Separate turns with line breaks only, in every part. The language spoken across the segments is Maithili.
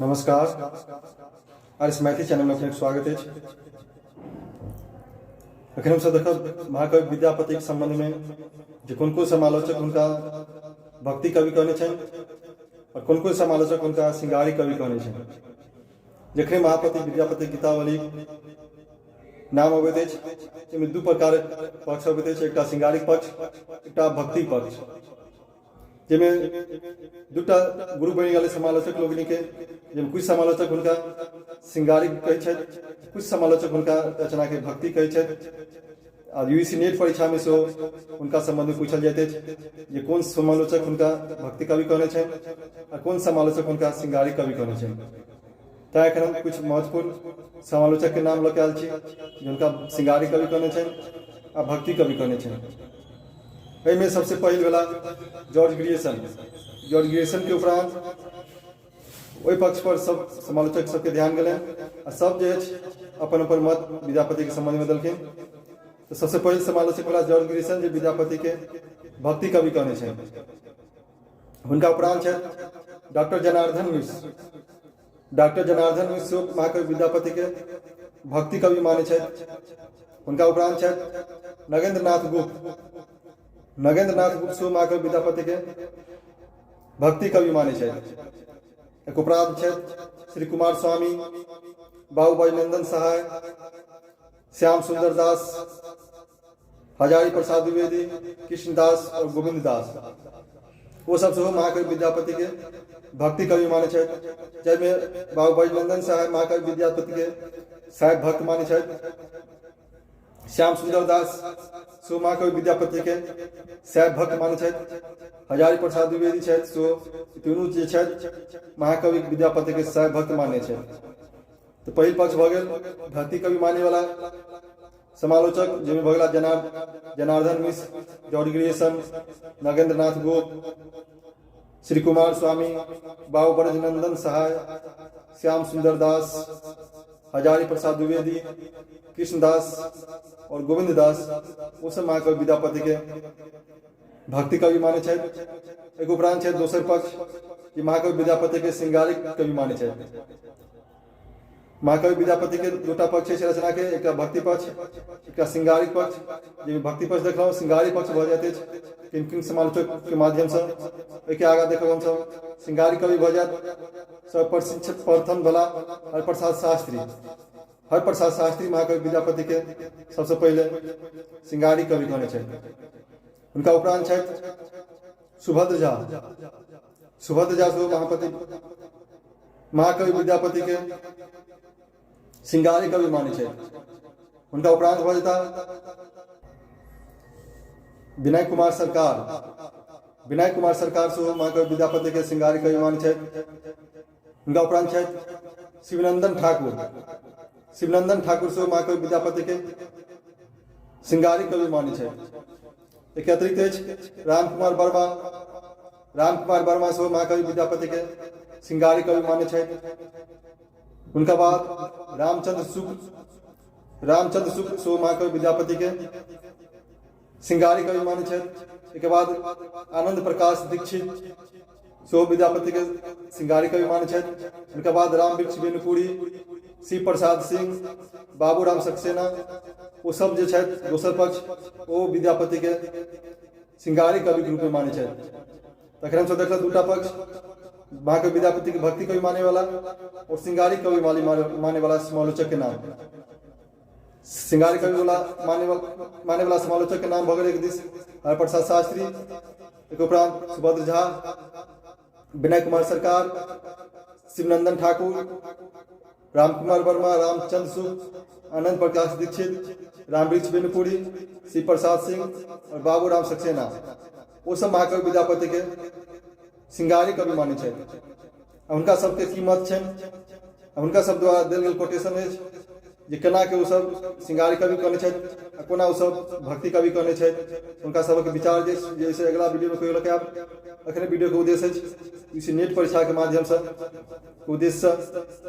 नमस्कार, आर एस मैथिली चैनल में अपनेक स्वागत अछि। अखन हमसब देखब महाकवि विद्यापति के संबंध में जे कोन कोन समालोचक हुनका भक्ति कवि कहने छनि और कोन कोन समालोचक हुनका श्रृंगारी कवि कहने छनि। जखने महापति विद्यापति गीतावली नाम अबैत अछि ओहिमे दू प्रकारक पक्ष अबैत अछि, एकटा श्रृंगारिक पक्ष, एकटा भक्ति पक्ष, जाहिमे दूटा ग्रुप बनि गेलै समालोचक लोकनिके, जाहिमे किछु समालोचक हुनका श्रृंगारिक कहै छथि, किछु समालोचक हुनका रचनाके भक्ति कहै छथि। आ यू सी नेट परीक्षामे सेहो हुनका सम्बन्धमे पूछल जाइत अछि जे कोन समालोचक हुनका भक्ति कवि कहने छनि आ कोन समालोचक हुनका श्रृंगारिक कवि कहने छनि। तैँ एखन हम किछु महत्वपूर्ण समालोचकके नाम लऽ कऽ आयल छी जे हुनका श्रृंगारिक कवि कहने छनि आ भक्ति कवि कहने छनि। एहिमे सबसे पहिल भेला जॉर्ज ग्रियर्सन। जॉर्ज ग्रियर्सनके उपरांत ओहि पक्ष पर सब समालोचक सबके ध्यान गेलनि आ सब जे अछि अपन अपन मत विद्यापतिके सम्बन्धमे देलखिन। तऽ सबसे पहिल समालोचक भेला जॉर्ज ग्रियर्सन, जे विद्यापतिके भक्ति कवि कहने छनि। हुनका उपरांत छथि डॉक्टर जनार्दन मिश्र। डॉक्टर जनार्दन मिश्र सेहो महाकवि विद्यापतिके भक्ति कवि मानै छथि। हुनका उपरांत छथि नगेंद्र नाथ गुप्त। नगेंद्र नाथ गुप्त सेहो महाकवि विद्यापतिके भक्ति कवि मानै छथि। एक उपरांत छथि श्री कुमार स्वामी, बाबू बजनंदन सहाय, श्याम सुंदर दास, हजारी प्रसाद द्विवेदी, कृष्णदास और गोविंद दास। ओ सब सेहो महाकवि विद्यापति के भक्ति कवि मानै छथि, जाहिमे बाबू बजनंदन साहेब महाकवि विद्यापति के साहेब भक्त मानै छथि। श्याम सुंदर दास सेहो महाकवि विद्यापति के साहेब भक्त मानै छथि। हजारी प्रसाद द्विवेदी छथि, सेहो तीनू जे छथि महाकवि विद्यापति के साहेब भक्त मानै छथि। तऽ पहिल पक्ष भऽ गेल भक्ति कवि मानै वाला समालोचक, जाहिमे भऽ गेला जनार्दन मिश्र, जॉर्ज ग्रियर्सन, नगेंद्र नाथ गोप, श्री कुमार स्वामी, बाबू ब्रजनंदन सहाय, श्याम सुंदर दास, हजारी प्रसाद द्विवेदी, कृष्णदास और गोविंद दास। ओ सब महाकवि विद्यापति के भक्ति कवि मानै छथि। एक उपरांत छथि दोसर पक्ष कि महाकवि विद्यापति के श्रृंगारिक कवि मानै छथि। महाकवि विद्यापति के दूटा पक्ष अछि रचना के, एकटा भक्ति पक्ष, एकटा श्रृंगारिक पक्ष। जाहिमे भक्ति पक्ष देखलहुँ, श्रृंगारिक पक्ष भऽ जाइत अछि किन किन समालोचक के माध्यमसँ। ओहिके आगाँ देखब हमसभ श्रृंगारिक कवि भऽ जायत सब प्रशिक्षित प्रथम भेला हरप्रसाद शास्त्री। हरप्रसाद शास्त्री महाकवि विद्यापति के सबसँ पहिले श्रृंगारिक कवि कहने छथि। हुनका उपरांत छथि सुभद्र झा। सुभद्र झा सेहो महापति महाकवि विद्यापति के श्रृंगारी कवि मानै छथि। हुनका उपरांत भऽ जेता विनय कुमार सरकार। विनय कुमार सरकार सेहो महाकवि विद्यापति के श्रृंगारी कवि मानै छथि। हुनका उपरांत छथि शिवनंदन ठाकुर। शिवनंदन ठाकुर सेहो महाकवि विद्यापति के श्रृंगारी कवि मानै छथि। एहिके अतिरिक्त अछि राम कुमार वर्मा। राम कुमार वर्मा सेहो महाकवि विद्यापति के श्रृंगारी कवि मानै छथि। हुनका बाद रामचंद्र शुक्ल। रामचंद्र शुक्ल सेहो महाकवि विद्यापति के श्रृंगारी कवि मानै छथि। एहिके बाद आनंद प्रकाश दीक्षित सेहो विद्यापति के श्रृंगारी कवि मानै छथि। हुनका बाद राम वृक्ष वेणुपुरी, शिव प्रसाद सिंह, बाबू राम सक्सेना, ओ सब जे छथि दोसर पक्ष, ओ विद्यापति के श्रृंगारी कवि के रूप में मानै छथि। तखन हमसब देखलहुँ दूटा पक्ष, महाकवि विद्यापति के भक्ति कवि माने वाला और श्रृंगारी कवि माने वाला समालोचक के नाम। श्रृंगारी कवि वाला माने वाला समालोचक के नाम भऽ गेल एक दिस हरप्रसाद शास्त्री, एक उपरांत सुभद्र झा, विनय कुमार सरकार, शिवनंदन ठाकुर, राम कुमार वर्मा, रामचंद्र शुक्ल, आनंद प्रकाश दीक्षित, रामवृक्ष बेनुपुरी, शिव प्रसाद सिंह और बाबू राम सक्सेना। ओ सब महाकवि विद्यापति के श्रृंगारी कवि मानै छथि। आ हुनका सबके की मत छनि, आ हुनका सब द्वारा देल गेल कोटेशन अछि जे केना के ओ सब श्रृंगारी कवि कहने छथि आ कोना ओ सब भक्ति कवि कहने छथि। हुनका सबक विचार जे जे से अगिला वीडियो में कहियो लऽ के आयब। अखने वीडियो के उद्देश्य अछि इसी नेट परीक्षा के माध्यमसँ उद्देश्यसँ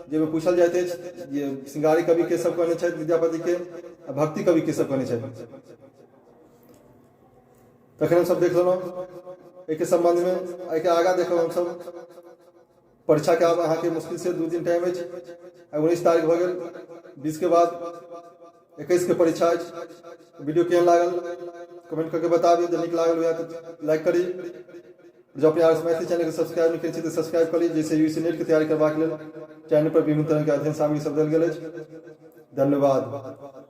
जाहिमे पूछल जाइत अछि जे श्रृंगारी कवि के सब कहने छथि विद्यापति के आ भक्ति कवि के सब कहने छथि। तखन हमसब देख लेलहुँ एहिके सम्बन्धमे। एहिके आगाँ देखब हमसब परीक्षाके आब अहाँके मुश्किलसँ 2 दिन टाइम अछि। आइ 19 तारीख भऽ गेल, 20 के बाद 21 के परीक्षा अछि। वीडियो केहन लागल कमेंट करके बताबी। जब नीक लागल हुए तऽ लाइक करी। जब अपने आर मैथिली चैनल के सब्सक्राइब नहि करै छी तऽ सब्सक्राइब करी, जाहिसँ यू सी नेट के तैयारी करबाक लेल चैनल पर विभिन्न तरहके अध्ययन सामग्री सब देल गेल अछि। धन्यवाद।